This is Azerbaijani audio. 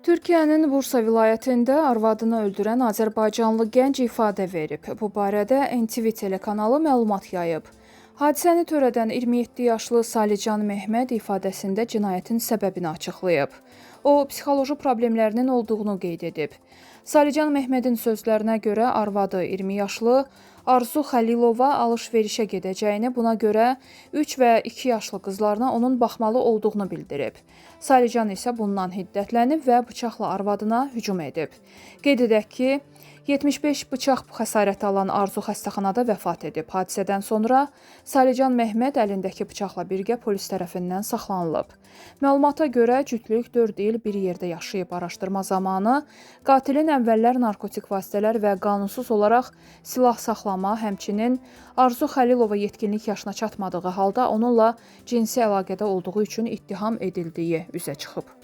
Türkiyənin Bursa vilayətində arvadını öldürən azərbaycanlı gənc ifadə verib. Bu barədə NTV telekanalı məlumat yayıb. Hadisəni törədən 27 yaşlı Salican Mehmet ifadəsində cinayətin səbəbini açıqlayıb. O, psixoloji problemlərinin olduğunu qeyd edib. Salican Mehmetin sözlərinə görə arvadı 20 yaşlı Arzu Xəlilova alış-verişə gedəcəyini, buna görə 3 və 2 yaşlı qızlarına onun baxmalı olduğunu bildirib. Salican isə bundan hiddətlənib və bıçaqla arvadına hücum edib. Qeyd edək ki, 75 bıçaq xəsarəti alan Arzu xəstəxanada vəfat edib. Hadisədən sonra Salican Mehmet əlindəki bıçaqla birgə polis tərəfindən saxlanılıb. Məlumata görə cütlük 4 il bir yerdə yaşayıb. Araşdırma zamanı qatilin əvvəllər narkotik vasitələr və qanunsuz olaraq silah saxlama, həmçinin Arzu Xəlilova yetkinlik yaşına çatmadığı halda onunla cinsi əlaqədə olduğu üçün ittiham edildiyi üzə çıxıb.